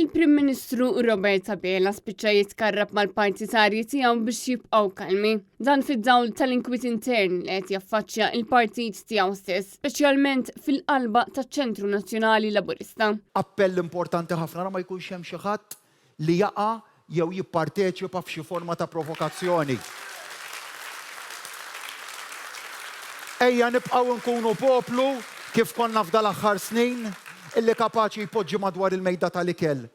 Il-Prim Ministru Robert Abela spiċċa jitkarrab mal-partitarji tiegħu biex jibqgħu kalmi. Dan fid-dawl tal-inkwiet intern li qed jaffaċċja il-partit tiegħu stess, speċjalment fil-qalba taċ-Ċentru Nazzjonali Laburista. Appell importanti ħafna ra ma jkunx hemm xi ħadd li jaqa' jew jipparteċipa f'xi forma ta' provokazzjoni. Ejja nibqgħu nkunu poplu, kif konna f'dal-aħħar snin, illi kapaċi jpoġġi madwar il-mejda tal-ikel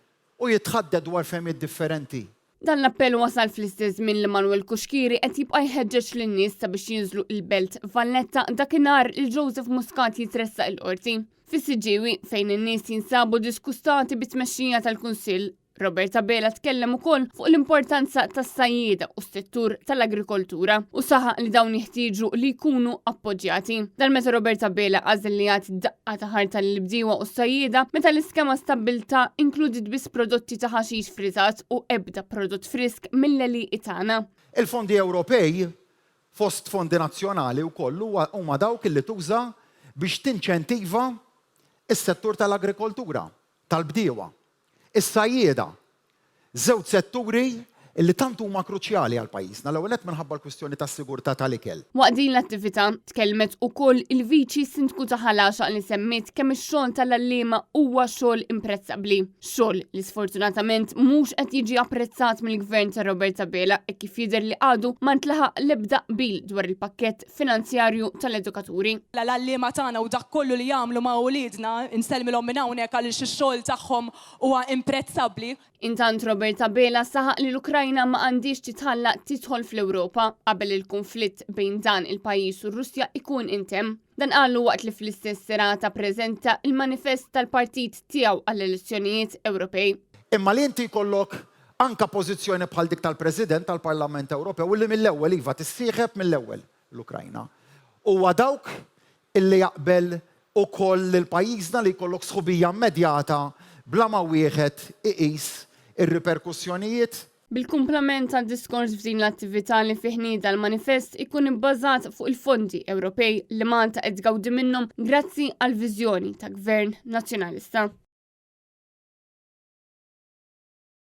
u jitħaddet dwar fehmiet differenti. Dan l-appell wasal fl-istess żmien li Manuel Cuschieri qed jibqa' jħeġġeġ lin-nies sabiex jinżlu l-Belt Valletta dakinhar li Joseph Muscat jitressaq il-Qorti. Fis-Siġġiewi, fejn in-nies jinsabu diskustati bit-tmexxija tal-Kunsill, Robert Abela tkellem ukoll fuq l-importanza tas-sajjieda u s-settur tal-agrikoltura u saħaq li dawn jeħtieġu li jkunu appoġġjati. Dan meta Robert Abela għażel li jagħti daqqa ta' ħarta lill-bdiewa u s-sajjieda meta l-iskema stabbiltà inkludiet biss prodotti ta' ħaxix friżat u ebda prodott frisk mill-għelieqi tagħna. Il-fondi Ewropej, fost fondi nazzjonali wkoll, huma dawk li tuża biex tinċentiva s-settur tal-agrikoltura, tal-bdiewa. Is-sajjieda, żewġ setturi li tant huma kruċjali għal pajjiżna, l-ewwel nett minħabba l-kwistjoni tas-sigurtà tal-ikel. Waqt din l-attività, tkellmet ukoll il-Viċi Sindku ta' Ħal Għaxaq li semmiet kemm ix-xogħol tal-għalliema huwa xogħol imprezzabbli. Xogħol li sfortunatament mhux qed jiġi apprezzat mill-Gvern ta' Robert Abela hekk kif jidher li għadu ma ntlaħaq l-ebda qbil dwar il-pakkett finanzjarju tal-edukaturi. L-għalliema tagħna u dak kollu li jagħmlu ma' uliedna, insellmilhom minn hawnhekk għaliex ix-xogħol tagħhom huwa imprezzabbli. Intant Robert Abela saħaq li l-Ukrajna ma għandhiex titħalla tidħol fl-Ewropa qabel il-kunflitt bejn dan il-pajjiż u r-Russja ikun intemm. Dan qalu waqt li fl-istess serata preżenta il-manifest tal-partit tiegħu għall-elezzjonijiet Ewropej. Imma li inti jkollok Anke pożizzjoni bħal dik tal-President tal-Parlament Ewropew li mill-ewwel iva tissieħeb mill-ewwel l-Ukrajna. Huwa dawk illi jaqbel ukoll lil pajjiżna li jkollok sħubija immedjata bla ma wieħed iqis ir-riperkussjonijiet. Bil-kumplament tad-diskors f'din l-attività li fih nieda l-manifest ikun ibbażat fuq il-fondi Ewropej li Malta qed tgawdi minnhom grazzi għall-viżjoni ta' Gvern Nazzjonalista.